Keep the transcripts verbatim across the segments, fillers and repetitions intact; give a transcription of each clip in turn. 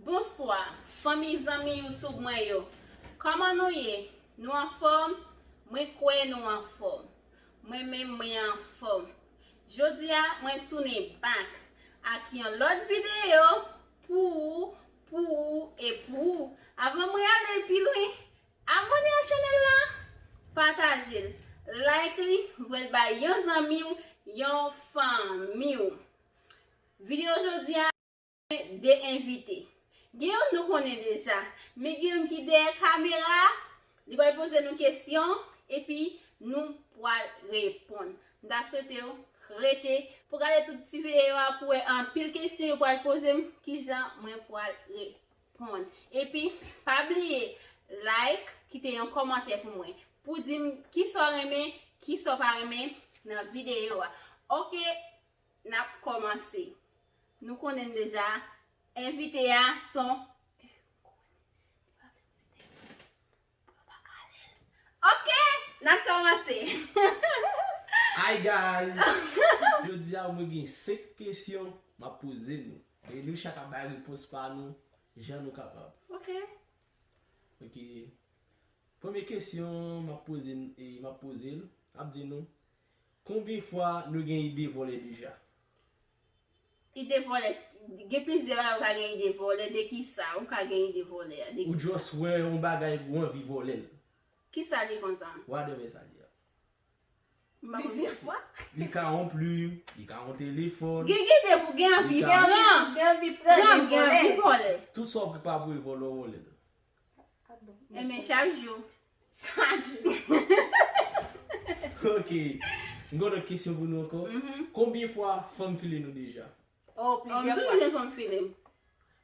Bonswa, fanmi, zanmi YouTube mwen yo. Kòman nou ye? Nou anfòm? Mwen kwè nou anfòm. Mwen menm, mwen anfòm. Jodi a, mwen tounen back ak yon lòt videyo pou ou, pou ou e pou ou. Avan mwen ale pi lwen, abòne a chanèl la, pataje l, like li, voye l bay yon zanmi w, yon fanmi w. Videyo jodi a, de envite. Gen youn nou konnen deja, men gen youn ki dèyè kamera, li pral poze nou kesyon, epi nou pral reponn. M ta swete w rete pou gade tout ti videyo a pou wè anpil kesyon yo pral poze m, kijan mwen pral reponn. Epi, pa bliye like, kite yon kòmantè pou mwen, pou di m kisa w renmen, kisa w pa renmen nan videyo a. Oke, n ap kòmanse. Nou konnen deja, envite a se yon... Oke, n ap kòmanse. Hi guys! Jodi a mwen gen senk kesyon m ap poze nou. E nou chak ap bay repons pa nou jan nou kapab. Oke. Oke. Premye kesyon m ap poze n- e m ap poze l, ap di nou, konbyen fwa nou gen ide vòlè deja? Ide vòlè, gen plizyè bagay ou ka gen ide vòlè, de kisa ou ka gen ide vòlè a, de Ou kisa? Just wè yon bagay ou anvi vòlè l. Kisa li konsa? Whatever sa li a. M pa konn. Plizyè fwa. Li ka yon plim, li ka yon telefòn. Gen gen de pou gen anvi Li ka- pran. Gen anvi pran Pran, gen gen anvi vòlè. Vòlè. Tout sa w pa pou vòlè w vòlè l. Ah bon. Enben chak jou. Chak jou. Ok. M gen yon lòt kesyon pou nou ankò. Mhm. Konbyen fwa fanm file nou deja? Oh, Oh, m plizyè toujou fwa. gen fanm file m.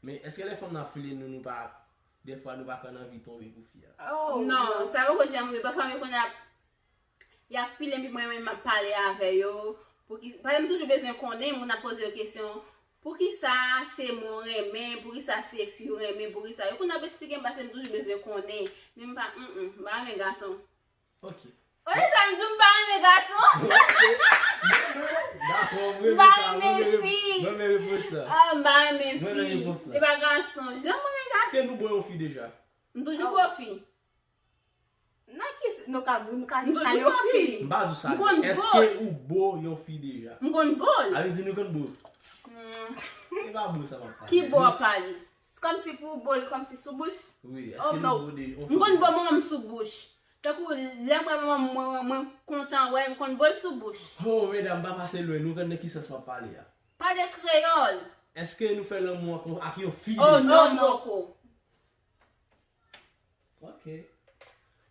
Men èske lè fanm nan ap file nou, nou pa, dèfwa nou pa konn anvi tonbe pou fi a? Oh, Non, sa poko janm rive. Pafwa mwen konnen ap, y ap file m, epi mwen menm m ap pale avè yo. Pou ki, paske m toujou bezwen konnen, moun ap poze yo kesyon. Poukisa se mwen renmen, poukisa se fi renmen, poukisa. Yo konn ap eksplike m, paske m toujou bezwen konnen. Men m pa, mm, mm, m pa renmen gason. Ok. Olye sa m di w m pa renmen gason? Ok. Dakò, mwen M pa renmen sa, renmen mwen renmen- fi. mwen renmen repons la. Ah, m pa renmen Mwen renmen fi. repons la. Se pa gason. Jan mwen renmen gason. Èske nou bo yon fi deja? M toujou bo fi. Nan ki s- nou ka nou ka M di sa toujou yon bo fi. fi. M pa di sa. M konn Èske bo. Ou bo yon fi deja? M konn bo l. A vle di nou konn bo. Hmm. E pa bo sa m ap pale. Ki bo w ap pale? Kòmsi pou bo l, kòmsi sou bouch. Wi, Oh, èske no. Nou bo de yon M konn bo manman m sou bouch. Tankou lè m wè manman m, mwen, mwen kontan wè, m konn bo l sou bouch. Oh, medam, pa pase lwen, nou konn nan ki sans m ap pale a. Pale kreyòl. Èske nou fè lanmou ak, ak yon fi Oh, deja? non, non, poko. Ok.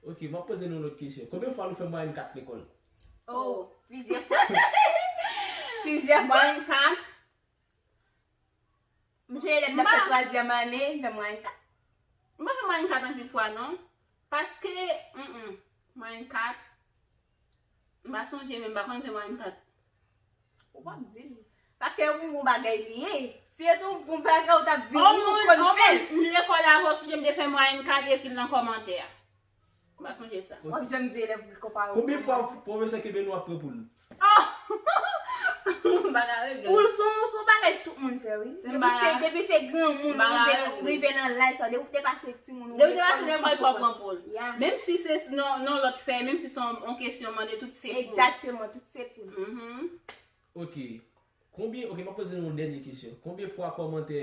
Ok, m ap poze nou lòt kesyon. Konbyen fwa nou fè mwayèn kat lekòl? Oh, plizyè fwa. Plizyè fwa. Mwayèn kat. M sonje lè m t ap fè twazyèm ane, m fè mwayèn kat. M pa fè mwayèn kat anpil fwa, non. Paske, mm mwayèn kat. M pa sonje, men m pa konn fè mwayèn kat. Ou p ap di l. Paske yon bon bagay li ye. Si se yon bon bagay ou t ap di On nou moun, konn on fè l. Moun lekòl la, ou sonje m te fè mwayèn kat, ekri l nan kòmantè a. M pa sonje sa. W ap janm di elèv li konpare w. Konbyen fwa pwofesè kenbe nou ap pran pou l? M pa ka regle. Pou l se yon, se yon bagay tout moun fè, wi. Se Depi bagay- se, depi se granmoun, bagay- rive, rive nan laj sa, depi w te pase timoun, ou Depi w te lekòl, pase ou lekòl, toujou pran pran. Pran pou l. Ya. Menm si se nan, nan lòt fè, menm si se yon, yon kesyon mande, tout se pou l. Egzakteman, tout se pou l. Mhm. Ok. Konbyen, ok, m ap poze nou yon dènye kesyon. Konbyen fwa kòmantè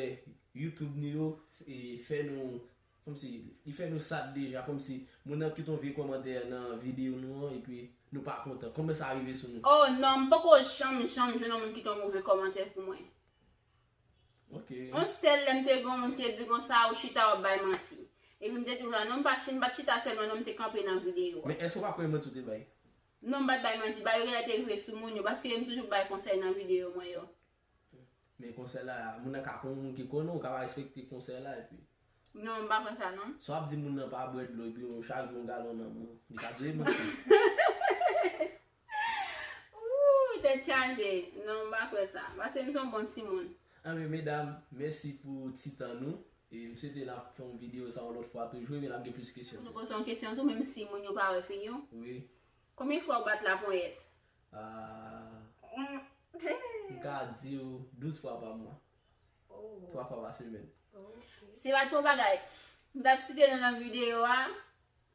YouTube nou yo e fè nou, kòmsi, li fè nou sad deja, kòmsi moun nan kite yon vye kòmantè nan videyo nou an, epi nou pa kontan? Konbyen sa rive sou nou? Oh, non, m poko janm, janm jwenn yon moun kite yon move kòmantè pou mwen. Ok. Yon sèl lè m te gen yon moun te di konsa, ou chita w ap bay manti. Epi m te di konsa, non, m pa ch- m pa t chita sèlman, non, m te kanpe nan videyo a. Men èske w pa kwè manti w te bay? Non, m pa t bay manti, bagay yo genlè te rive sou moun yo, paske m toujou bay konsèy nan videyo mwen yo. Men konsèy la, moun nan ka konn yon moun ki konnen w, ou ka pa respekte konsèy la, epi... Non, m pa fè sa, non. Sa w ap di moun nan pa bwè dlo, epi yon chak jou yon galon nan men w, li ka di w e manti. Ooh, tèt chaje. Non, m pa kwè sa. Paske m se yon bon timoun. Anben, medam, mèsi pou ti tan nou. E m swete n ap fè yon videyo sa yon lòt fwa toujou, epi n ap gen plis kesyon. Nou poze yon kesyon tou, menm si moun yo pa wè figi w. Wi. Konbyen fwa w bat laponyèt? Ah, m ka di w douz fwa pa mwa. Twa fwa pa semèn. Se pa twò bagay. M t ap site nou nan videyo a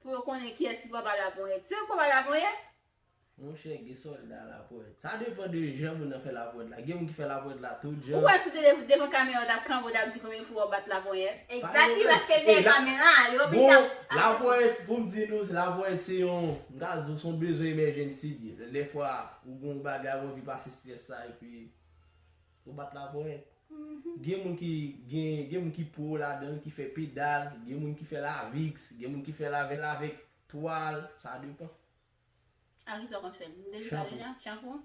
pou yo konnen kiyès ki papa laponyèt. Se ou papa laponyèt? Monchè, gen sòlda laponyèt. Sa depann de jan moun nan fè laponyèt la. Gen moun ki fè laponyèt la tout jan. Ou wè sou tele devan kamera w t ap kanpe w t ap di konbyen fwa w bat laponyèt. Exactly, paske l dèyè kamera a, li oblije ap. Bon, laponyèt, pou m di nou, laponyèt se yon, m ka di w, se yon bezwen emergency li ye. Lè fwa ou gen yon bagay, ou anvi pase strès sa, epi ou bat laponyèt. Gen moun ki gen, gen moun ki pwo ladan, ki fè pedal, gen moun ki fè l avix, gen moun ki fè l avè l avèk twal, sa depann. A kisa w konn fè l? M te di sa deja, chanpou?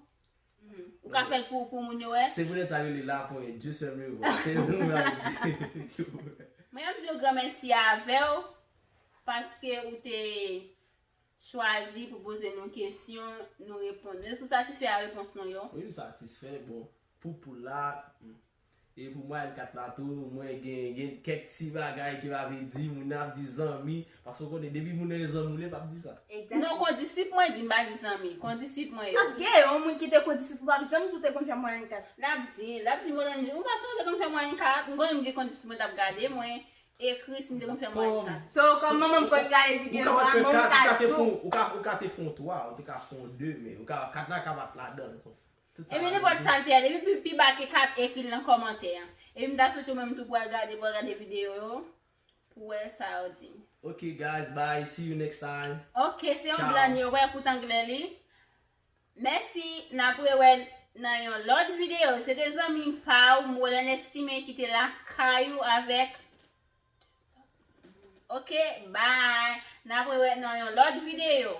Ou ka fè l pou, pou moun yo wè? Se poutèt sa yo rele laponyèt, Dieu seul me voit. Se nou la di. Mwen ap di yon gran mèsi avè w paske ou te chwazi pou poze nou kesyon, nou reponn. Èske w satisfè a repons nou yo? Wi, m satisfè. Bon, pou poul la, e pou mwayen kat la tou, mwen gen, gen kèk ti bagay ki pa vle di, moun nan ap di zanmi, paske w konnen depi moun nan e zanmi w li, l p ap di sa. Non, kondisip mwen di, m pa di zanmi. Kondisip mwen yo. Ap gen yon moun ki te kondisip ou p ap janm tou te konn fè mwayen kat. L ap di, l ap di mwen, ou pa sonje te konn fè mwayen kat, m konnen m gen kondisip mwen t ap gade mwen. Ekri si m te konn fè mwayen kat. So, kòm manman m konn gade videyo a, manman m ka di w. Ou ka, ou ka te fè yon twa, ou te ka fè yon de, men ou ka, kat la ka pa t ladan l. Ebyen, nenpòt sa l te ye, depi pi, pi ba ke kat, ekri l nan kòmantè a. Epi m ta swete ou menm tou pou al gade, pou al gade videyo yo, pou wè sa yo di. Ok, guys, bye, see you next time. Ok, se yon blan yo, wè kout anglè li. Mèsi, n ap rewè nan yon lòt videyo. Se te zanmi pa w, Molen Estime, ki te lakay ou avèk. Ok, bye. N ap rewè nan yon lòt videyo.